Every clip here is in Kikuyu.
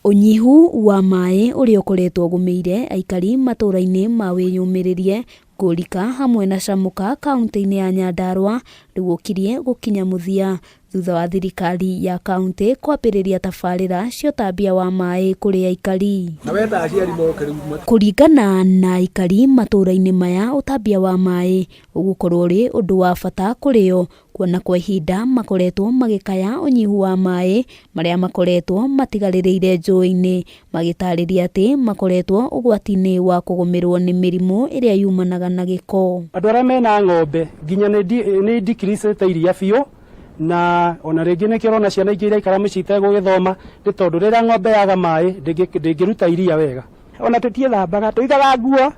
Ũnyihu wa maĩ ũrĩa ũkoretwo ũgũmĩire aikari matũra-inĩ ma wĩyũmĩrĩrie Ngũrika hamwe na Camũka kauntĩ-inĩ ya Nyandarua rĩu ũkirie gũkinya mũthia thutha wa thirikari ya kauntĩ kwambĩrĩria tabarĩra cia ũtambia wa maĩ kũrĩ aikari. Kũringana na aikari matũra-inĩ maya ũtambia wa maĩ ũgũkorwo ũrĩ ũndũ wa bata kũrĩ o kuona kwa ihinda makoretwo magĩkaya ũnyihu wa maĩ marĩa makoretwo matigarĩrĩire njũĩ-inĩ, magĩtarĩria atĩ makoretwo ũgwati-inĩ wa kũgũmĩrwo nĩ mĩrimũ ĩrĩa yumanaga na gĩko. Andũ arĩa mena ng'ombe nginya nĩ decrease iria biũ na ona rĩngĩ nĩkĩo ũrona ciana ingĩ iraikara mĩciĩ itegũgĩthoma nĩ tondũ rĩrĩa ng'ombe yaga maĩ ndĩngĩruta iria wega. Ona tũtiĩthambaga, tũigaga nguo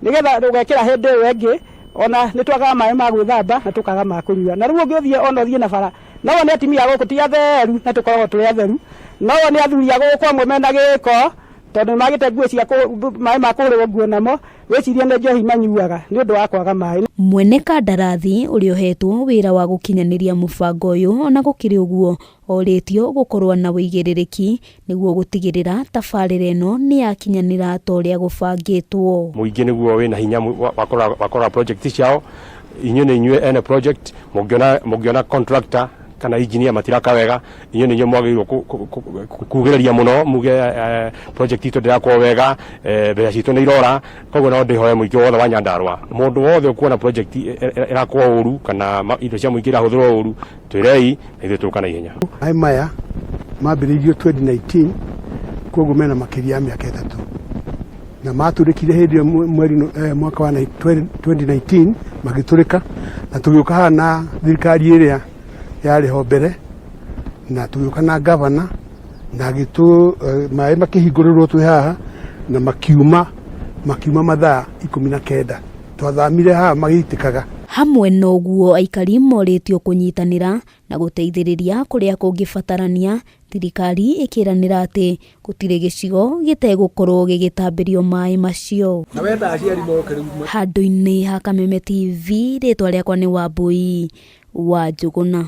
nĩgetha ũgekĩra hĩndĩ ĩyo ĩngĩ, ona nĩ twagaga maĩ ma gwĩthamba na tũkaga ma kũnyua. Na rĩu ũngĩthiĩ ona ũthiĩ na bara, no wone atumia a gũkũ ti atheru na tũkoragwo tũrĩ atheru, no wone athuri a gũkũ amwe mena gĩko tondũ nĩ magĩte nguo cia maĩ ma kũhũrĩrwo nguo namo, wĩcirie nĩ njohi manyuaga nĩ ũndũ wa kwaga maĩ. Mwene kandarathi ũrĩa ũhetwo wĩra wa gũkinyanĩria mũbango ũyũ ona gũkĩrĩ ũguo orĩtio gũkorwo na ũigĩrĩrĩki nĩguo gũtigĩrĩra tabarĩra ĩno nĩ yakinyanĩra ta ũrĩa gũbangĩtwo. Mũingĩ nĩguo wĩna hinya wa kũrora project ciao. Inyuĩ nĩ inyuĩ ene project, mũngĩona contractor kana engineer matiraka wega, inyuĩ nĩ inyuĩ mwagĩrĩirwo kugĩrĩria mũno muge project itũ ndĩrakwo wega, mbeca citũ nĩ irora. Koguo no ndĩhoe mũingĩ wothe wa Nyandarua, mũndũ wothe ũkuona project ĩrakwo ũru kana indo cia mũingĩ irahũthĩrwo ũru, twĩrei na ithuĩ tũka na ihenya. Maĩ maya mambĩrĩirio 2019 koguo mena makĩria ya mĩaka 3 na matũrĩkire hĩndĩ ĩyo mweri mwaka wa 2019 magĩtũrĩka na tũgĩũka haha na thirikari ĩrĩa yarĩ ho mbere na tũgĩũka na gavana na agĩtũ maĩ makĩhingũrĩrwo twĩ haha na makiuma mathaa 19 twathamire haha magĩitĩkaga. Hamwe na ũguo aikari morĩtio kũnyitanĩra na gũteithĩrĩria kũrĩa kũngĩbatarania, thirikari ĩkĩranĩra atĩ gũtirĩ gĩcigo gĩtegũkorwo gĩgĩtambĩrio maĩ macio. Handũ-inĩ ha Kameme TV, rĩtwa rĩakwa nĩ Wambui wa Njũgũna.